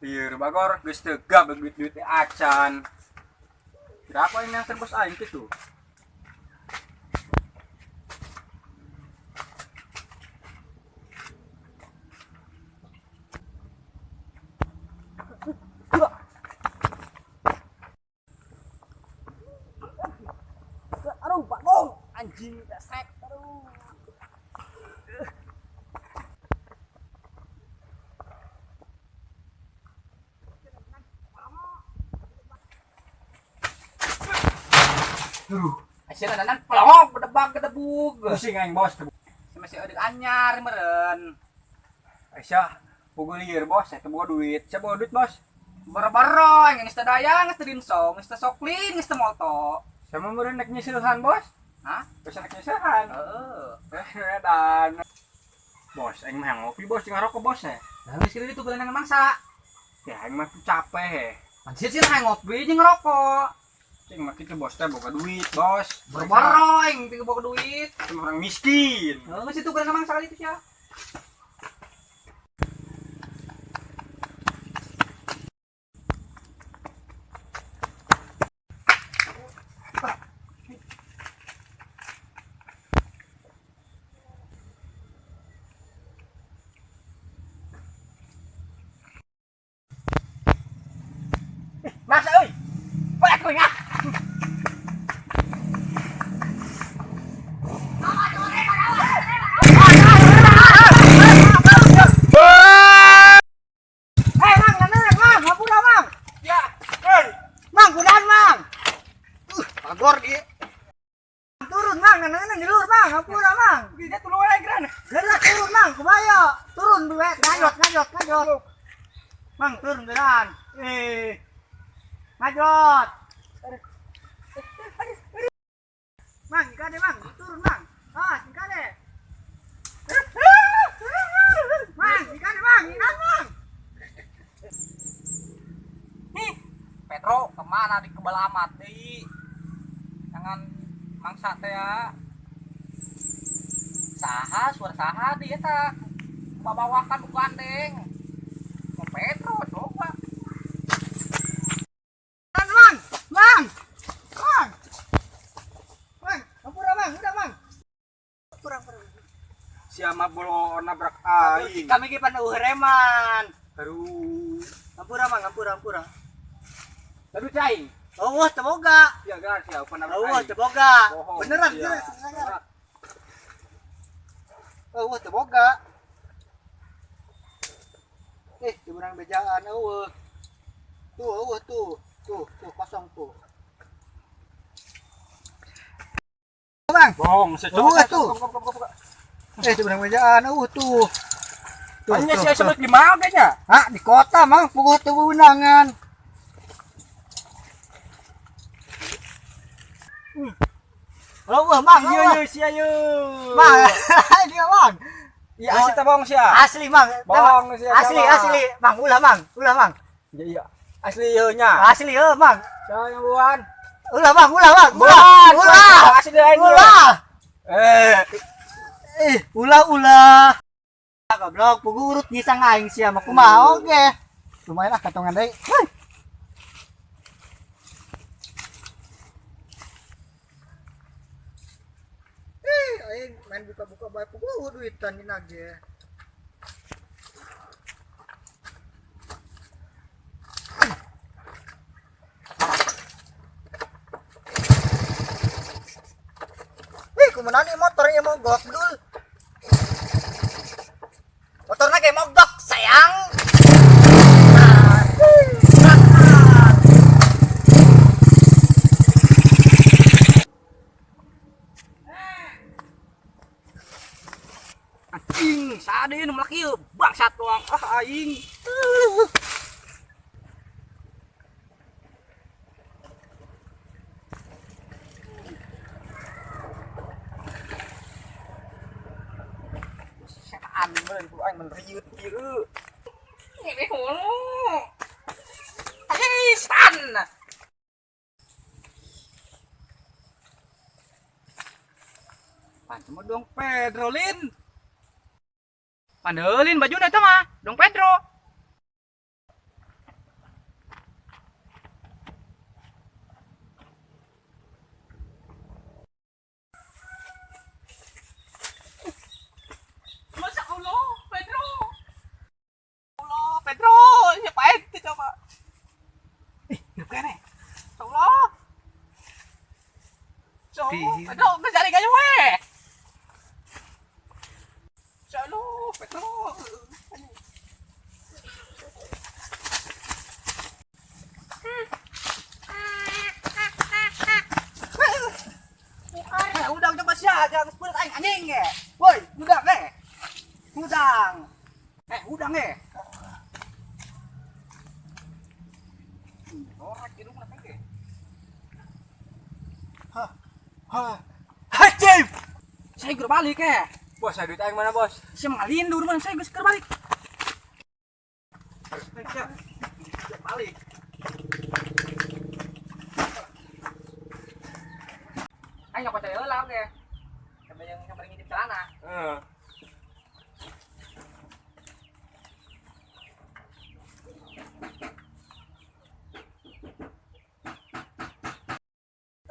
Lieur bagor geus teu gab duit-duit acan. Kira apa ini yang bos aing kitu? Aduh, bagong, anjing pesek. Aduh. Aduh, Asyik nanan pelong bedebang gedebug. Pusing aing bos. Masih ada anyar meren. Aisyah, pukul lieur bos, saya boga duit. Saya boga duit bos. Boro-boro, geus teu daya, geus teu dinso, geus teu soklin, geus teu moto. Saya mau meureun nek nyeusehan bos. Hah? Bisa nek nyeusehan. Heeh. Dan bos, aing mah ngopi bos, jeung ngarokok bos ya. Lah geus kieu ditu geunang mangsa. Ya aing mah capek he. Anjir sih hayang ngopi jeung ngerokok. Cing mah kitu bos teh boga duit bos. Boro-boro aing teu boga duit. Cuma orang miskin. Heeh, geus itu geunang mangsa kali itu sia. Masa euy. Pak kuing ah. Eh, Mang, nanan, Mang, ngapura, Mang. Ya, hei. Mang, kudahan, Mang. Pagor dia. Turun, Mang, nanan di luhur, Mang, ngapura, Mang. Dia tulungan aing geran. Gerak turun, Mang, kumaha? Turun duwe, ngajot, ngajot, ngajot. Mang, turun geran. Eh. Ngajot. Mang, ikade, Mang, turun, Mang. Ah, ikade. Mang, ikade, Mang, ikade, Mang. Nih, Petro kemana di kebal amat deui? Jangan mangsa teh ya. Saha suara saha dia eta. Babawakan buku andeng. Mau Petro coba. Mang, Mang, Mang. Mang. Mang, ampura, Mang, udah, Mang. Kurang, kurang. Siapa bolo nabrak aing. Kami ki pan eureman. Aduh. Ampura, Mang, ampura, ampura. Aduh cai. Oh, teu boga. Ya geran sia nabrak Oh, aing. teu boga. Bohong. Beneran, Sia. beneran. Oh, teu boga. Eh, di menang bejaan eueuh. Tuh, eueuh tuh. Tuh, tuh kosong tuh. Bang. Bohong, Eueuh tuh. Eh, di menang bejaan eueuh tuh. Tuh, Hanya tuh, sia tuh. sebut di mana kayaknya? Hah, di kota, Mang, puguh teu weunangan. Oh, Mang, Iya, iya, sia ye. Mang, dia, Mang. Iya, asli teh bohong sia. Asli, Mang. Bohong sia. Asli, asli. Mang, ulah, Mang. Ulah, Mang. Iya, iya. Asli ieu nya. Asli, heuh, Mang. Sia yang buan. Ulah, Mang, ulah, Mang. Ulah. Ulah. Asli aing. Ulah. Eh, Eh, ulah, ulah. Goblok, puguh urut nyisang aing sia mah kumaha oge. Lumayan lah katongan deui. Heuh. Eh, aing main buka-buka bae puguh duitan dina ge. Wih, kumaha nih motor ieu mogok dul. Motorna kayak mogok, sayang. Anjing, sade nu melak ieu, bangsat doang. Ah aing. Setan bener ku aing men riut ieu. Ini hulu. Hei, setan. Pan cuma dong Pedro lin. Pandeulin bajuna eta mah, dong Pedro. So, aduh, geus jadi gayu we. Aduh, Petro. Udang coba sia, jangan sepuluh aing anjing ge. Woi, udang eh. Udang. Udang eh. Norak hidungna teh ge. Hah. Hah. Hacim. Saya geus balik eh. Bos, saya duit aing mana, Bos? Sia ngalindur man, saya geus keur balik. Balik. Aing nyokot heula oge. Sampai yang sampai ngintip celana. Heeh.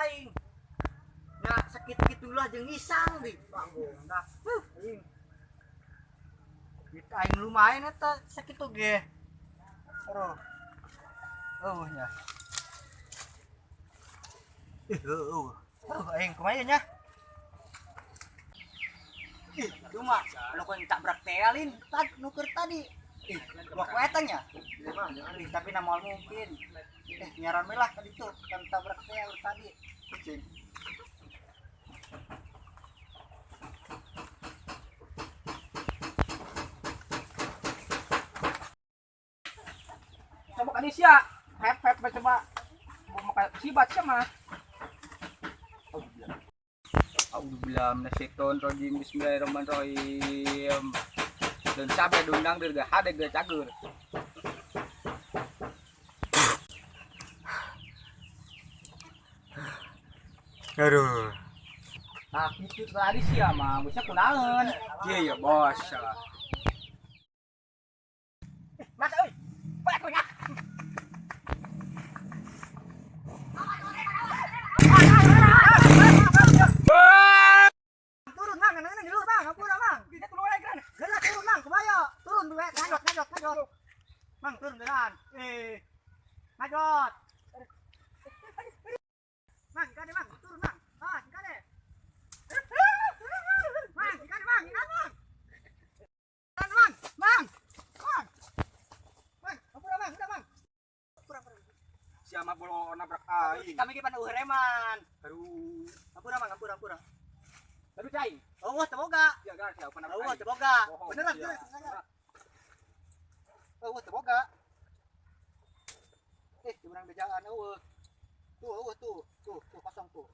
Aing. Ya sakit-kitulah jeung isang di panggung. Nah, aing. Duit aing lumayan eta sakitu ge. Aduh. Oh nya. Ih, heueuh. Aduh, aing kumaha nya? Ih, cuma anu ku tabrak teh lin tad nuker tadi. Ih, gua ku eta nya. Ih, tapi na moal mungkin. Nyaran we lah tadi tuh kan tabrak teh tadi. Cing. Coba kan sia. Hep hep coba. Mau makan sibat sia mah. A'udzubillahi minasyaitonirrajim. Bismillahirrahmanirrahim. Dan cabe dundang dirga hade ge cager. Aduh. Nah, itu tadi sia mah, bisa kunaon. Iya ya, Bos. Mata euy. Pak kunyah. Turun mang, ngeunang di luhur mang, hampura mang. Kita turun wae geran. Geura turun mang, kumaha turun duwe ngajot ngajot ngajot. Mang turun geran. Ngajot. Mang, kade mang, turun mang. Ah, kade. Mang, kade mang, kade mang. Mang, mang, mang. Mang. Mang, hampura mang, udah mang. Hampura, hampura. Sia mah bolo nabrak aing. Kami ge pan eueuh reman. Aduh. Hampura mang, hampura, hampura. Aduh cai. Oh, teu boga. Ya gar sia nabrak Oh, aing. teu boga. Bohong, Beneran, sia. beneran. Oh, teu boga. Dimenang bejaan eueuh. Tuh, eueuh tuh. Tuh, tuh kosong tuh.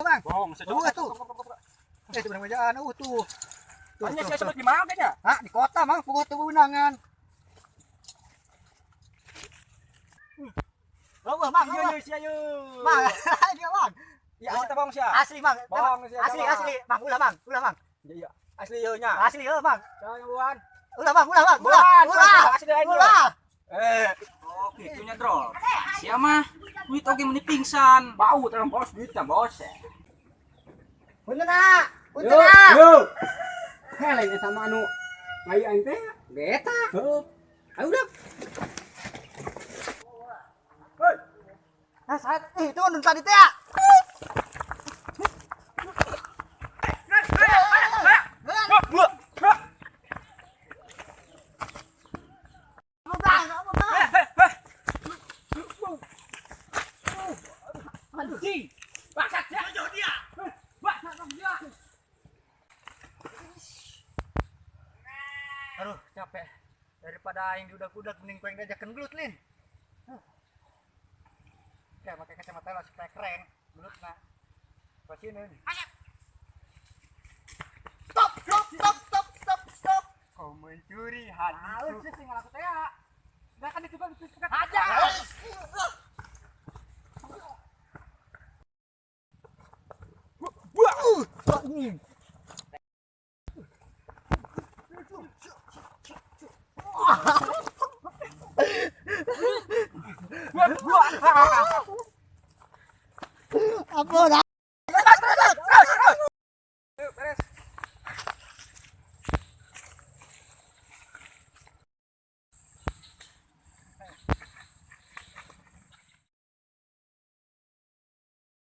Bang, Bohong, eueuh tuh. Dimenang bejaan eueuh tuh. Tuh, Tanya tuh, sia tuh. sebut di mana kayaknya? Hah, di kota, Mang, puguh teu undangan. Eueuh, Mang, Iya, eueuh. iya, sia ye. Mang, dia, Mang. Ya asli teh bohong sia. Asli, Mang. Bohong sia. Asli, asli. Mang, ulah, Mang. Ulah, Mang. Iya, iya. Asli ieu nya. Asli, eueuh, Mang. Jangan buan. Ulah, Mang, ulah, Mang. Ulah, Buan, ulah. asli aing. Ulah. Oh, kitunya drop. Sia mah duit oge meni pingsan. Bau terus bos duitnya bos. Punten, ah. Punten, ah. Yo. Heh, lain sama anu ngai aing teh. Beta. Heuh. Ayo udah. Hei. Nah, saat itu nu tadi teh. Ah. Anjing. Bangsat ya. Dia. Bangsat dia. Aduh, capek. Daripada aing diudak-udak mending ku aing diajakeun gelut, Lin. Huh. Ya, pakai kacamata lah supaya keren gelutna. Pasieun. Stop, stop, stop, stop, stop, stop. Kau mencuri hatiku. Halus sih tinggal aku teh. Enggak kan itu kan aja. Apa dah?